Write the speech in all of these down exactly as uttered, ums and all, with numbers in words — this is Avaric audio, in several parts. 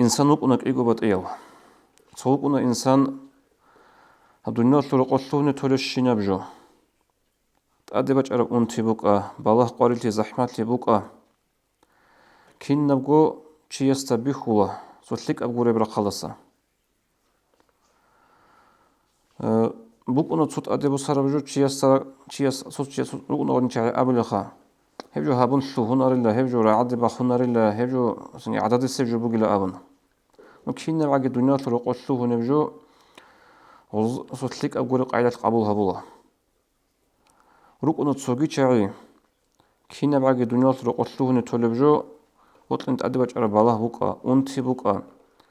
Инсан вукӀуна кӀиго батӀияв. Цо вукӀуна инсан гьаб дуниялалъул рокъоб лъугьуне толебщинаб жо. ТӀаде бачӀараб унти букӀа, балагь-къварилъи, захӀмалъи букӀа. Кинабго чиясда бихьула, цо лъикӀаб гуреб рахъалдаса. Э, букӀуна цо тӀаде босараб жо чиясда, чияс, цо чияс рукӀуна гъоркье чагӀи абулеха: «Гьеб жо гьабун лъугьунарила, гьеб жо рагӀаде бахунарила, гьеб жо, цинги, гӀададисеб жо бугила», – абун. Ну, кинабгӀаги дуниялалъул рокъоб лъугьунеб жо гъоз-, цо лъикӀаб гуреб къайдалъ къабул гьабула. РукӀуна цоги чагӀи, кинабгӀаги дуниялалъул рокъоб лъугьуне толеб жо, гьоркьен тӀаде бачӀараб балагь букӀа, унти букӀа.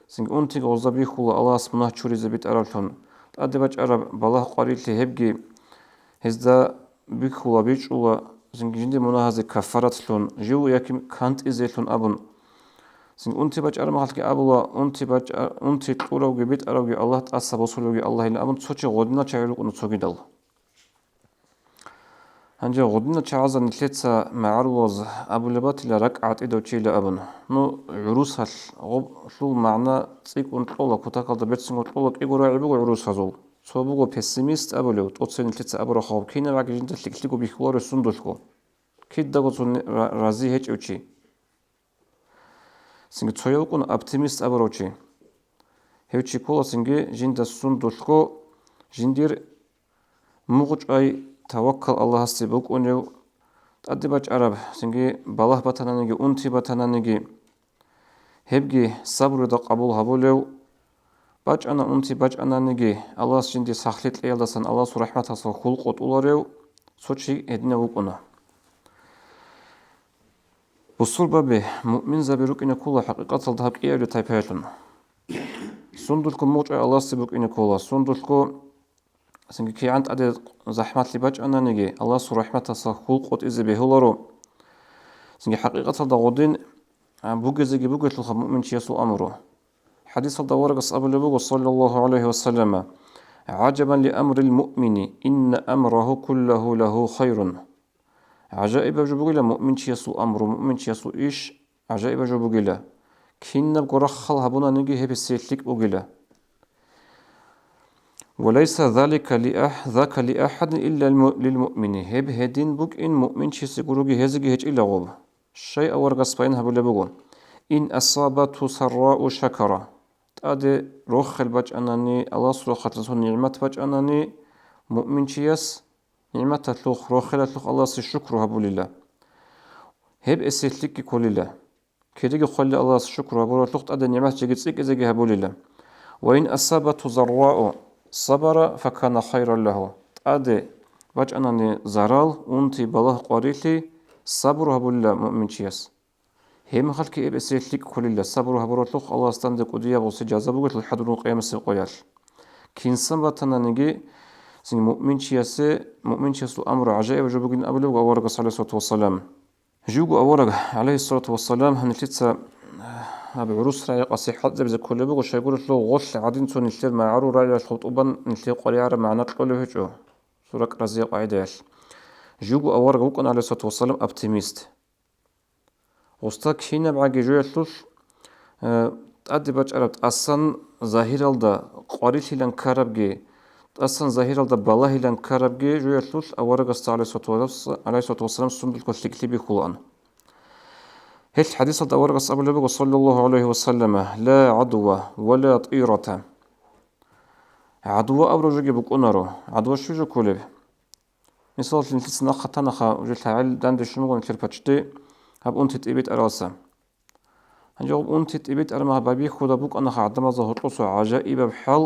Цинги унтиги гъозда бихьула Аллагьас мунагь чуризе битӀараблъун. ТӀаде бачӀараб балагь-къварилъи гьебги гьезда бихьула, бичӀчӀула, цинги жиндир мунагьазе кафаратлъун, жив яги кантӀизелъун абун. Цинги унти бачӀараб мехалъги абула: «Унти бачӀа-, унти кьуравги битӀаравги Аллагь, тӀаса босулевги Аллагьила», – абун, цо чи гъодинал чагӀи рукӀуна цогидал. Гьанже гъудинал чагӀазда нилъеца магӀарулаз абулеб батила ракӀ гӀатӀидав чийила абун. Ну, гӀурусалъ гъоб-, лъул магӀна цӀикӀкӀун кьола, кутакалда берцинго кьола, кӀиго рагӀи буго гӀурусазул. Цо буго пессимист абулев, тӀоцебе нилъеца абураб хабар, кинабгӀаги жинда лъикӀлъиго бихьуларо сундулъго. Кидаго цо не-, ра-, рази гьечӀев чи. Цинги цояв вукӀун оптимист абурав чи. Гьев чи ккола цинги жинда сундулъго жиндир мугъчӀвай таваккал Аллагьасде букӀунев, тӀаде бачӀараб, цинги балагь батананиги, унти батананиги, гьебги сабруялда къабул гьабулев, бачӀана унти бачӀананиги, Аллагьас жинде сахлъи кьеялдасан Аллагьасул рахӀматалъа хьул къотӀуларев цо чи гьединав вукӀуна. Бусурбаби, муъминзаби рукӀине ккола хӀакъикъаталда гьаб кӀиабилеб тайпаялъун. Сундулъго мугъчӀвай Аллагьасде букӀине ккола, сундулъго, цинги кигӀан тӀаде захӀмалъи бачӀананиги, Аллагьасул рахӀматалъа хьул къотӀизе бегьуларо. Цинги хӀакъикъаталда гъодин, а, бугезеги бугелъулха муъминчиясул амру. ХӀадисалда аварагас абулеб буго, саллаллагьу гӀалайгьи ва саллама: «ГӀажабан ли амрил муъмини, инна амрагьу куллагьу лагьу хайрун». ГӀажаибаб жо бугила муъминчиясул амру, муъминчиясул иш гӀажаибаб жо бугила. Кинабго рахъал гьабунаниги гьеб гьесие лъикӀ бугила. «Ва лайса залика ли ах-, зака ли ахадин илля лил му-, лил муъмини». Гьеб гьедин букӀин муъминчиясе гуроги гьезеги гьечӀила гъоб. Щай аварагас баян гьабулеб буго: «Ин асабату саррау шакара». ТӀаде рохел бачӀанани, Аллагьасул рахъалъа цо нигӀмат бачӀанани, муъминчияс нигӀматалъухъ, рохелалъухъ Аллагьасе шукру гьабулила. Гьеб эсе лъикӀги кколила. Кириги хъвалила Аллагьасе шукру гьабуралъухъ, тӀаде нигӀмат жеги цӀикӀкӀизеги гьабулила. «Ва ин асабату заррау сабара факана хайран лагьу». ТӀаде бачӀанани зарал, унти, балагь, къварилъи, сабру гьабулила муъминчияс. Гьеб мехалъги гьеб эсе лъикӀ кколила, сабру гьабуралъухъ Аллагьас данде кӀудияб гъоси жаза бугелъул хӀадурун къиямасеб къоялъ. Кинсан батананиги, цинги муъминчиясе, муъминчиясул амру гӀажаиб жо бугин абулеб аварагас, гӀалайгьиссалату вассалам. Живго авараг, гӀалайгьиссалату вассалам, гьанилъица гьаб гӀурус рагӀи къаси хӀалтӀизабизе кколеб буго, щайгурелъул гъолъ гӀадин цо нилъер магӀарул рагӀиялъул тӀубан нилъее къваригӀараб магӀна кьолеб гьечӀо, суракь разияб къагӀидаялъ. Живго авараг вукӀана, гӀалайгьиссалату вассалам, оптимист. Гъусда кинабгӀаги жоялъулъ, э, тӀаде бачӀараб тӀасан загьиралда къварилъилан ккарабги, тӀасан загьиралда балагьилан ккарабги жоялъулъ аварагасда, гӀалайгьиссалату вассалам, сундулъго лъикӀлъи бихьулаан. Гьелъ хӀадисалда аварагас абулеб буго, саллаллагьу гӀалайгьи ва саллама: «Ла гӀадва ва ла тӀирата». ГӀадва абураб жоги букӀунаро. ГӀадва щиб жо кколеб? Мисалалъе, нилъеца нахъа танаха, уже лъагӀел данде щун буго нилъер пачде гьаб унти тӀибитӀаралса. Гьанже гьаб унти тӀибитӀараб мехалъ бихьуда букӀанаха гӀадамазда гьоркьоса гӀажаибаб хӀал.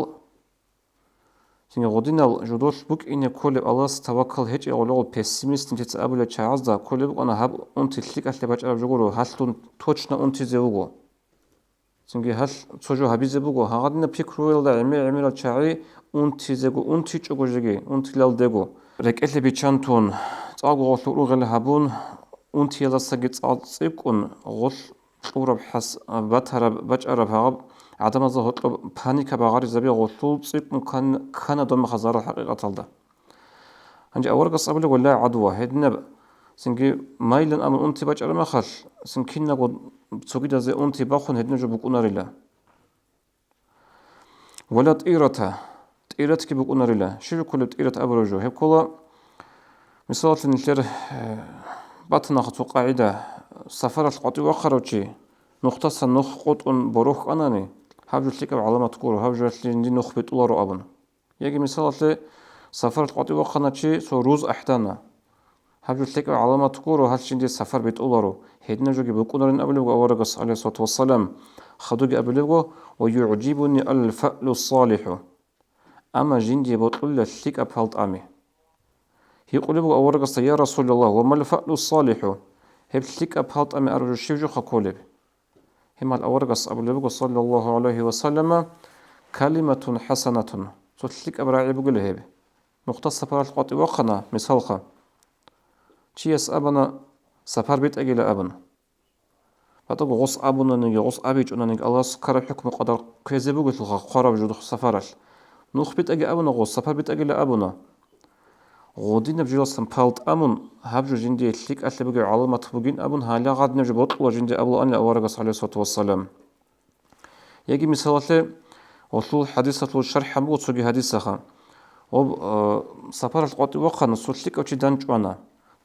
Цинги гъодинал жодолъ букӀине кколеб, Аллагьасде таваккал гьечӀеб гъолъул пессимист нилъеца абулел чагӀазда кколеб букӀана, гьаб унти лъикӀалъе бачӀараб жо гуро, гьалъун точно унтизе вуго. Цинги гьалъ цо жо гьабизе буго, гьагъадинаб пикруялда гӀемер-гӀемерал чагӀи унтизего, унтичӀого жеги, унтилалдего. РекӀелъе биччан тун, цӀакъго гъолъул ургъел гьабун, унтиялдасаги цӀа-, цӀикӀкӀун гъолъ кьураб хӀас-, батараб, бачӀараб гьаб гӀадамазда гьоркьоб паника багъаризаби гъолъул цӀикӀкӀун ккан-, ккана доб мехалъ зарал хӀакъикъаталда. Гьанже аварагас абулеб: «Ва ла гӀадва», гьединаб, цинги майлан абун унти бачӀараб мехалъ, цин кинабго цогидазе унти бахун гьединаб жо букӀунарила. Вала тӀирата, тӀиратги букӀунарила. Щиб кколеб тӀират абураб жо? Гьеб ккола, мисалалъе, нилъер, э, батанаха цо къагӀида, сапаралъ къватӀив вахъарав чи нухтасан нух къотӀун борохь кьанани, гьаб жо лъикӀаб гӀаламат гуро, гьаб жоялъе жинди нух битӀуларо абун. Яги мисалалъе, сапаралъ къватӀив вахъана чи цо руз ахӀдана. Гьаб жо лъикӀаб гӀаламат гуро, гьалъ жинди сапар битӀуларо, гьединаб жоги букӀунарин абулебго аварагас, гӀалайгьиссалату вассалам, хадуги абулебго: «Ва югӀжибуни ал-фаълу салихӀу». Амма жинди бокьула лъикӀаб пал тӀами. Гьикъулебго аварагасда: «Я Расулаллагь, ва мал фаълу салихӀу?» Гьеб лъикӀаб пал тӀами араб жо щиб жоха кколеб? Гьебмал аварагас абулеб буго, саллаллагьу гӀалайгьи ва саллама: «Калиматун хӀасанатун». Цо лъикӀаб рагӀи бугила гьеб. Нухда сапаралъ къватӀив вахъана, мисалха. Чияс абана, сапар битӀагила абун. БатӀаго гъос абунаниги, гъос абичӀонаниги, Аллагьас ккараб хӀукму къадар кквезе бугелъулха хъвараб жо сапаралъ. Нух битӀаги абуна гъос, сапар битӀагила абуна. Гъодинаб жоялъан пал тӀамун, гьаб жо жиндие лъикӀалъе бугеб гӀаламат бугин абун, гьале гъадинаб жо бокьула жинди абулаанила аварагас, гӀалайгьиссалату вассалам. Яги мисалалъе, гъолъул хӀадисалъул шархӀ гьабуго цоги хӀадисаха. Гъоб, э, сапаралъ къватӀив вахъана цо лъикӀав чи дандчӀвана.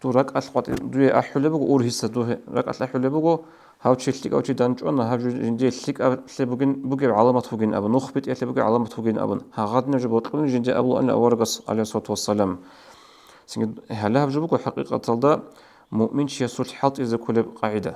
Дур ракӀалъ къватӀи-, дуе ахӀулеб буго, ургьиса дуе ракӀалъ ахӀулеб буго, гьав чи лъикӀав чи дандчӀвана, гьаб жо жиндие лъикӀалъе бугин, бугеб гӀаламат бугин абун, нух битӀиялъе бугеб гӀаламат бугин абун, гьагъадинаб жо бокьулин жиндие абулаанила аварагас, гӀалайгьиссалату вассалам. Цинги гьале гьаб жо буго хӀакъикъаталда муъминчиясул хӀалтӀизе кколеб къагӀида.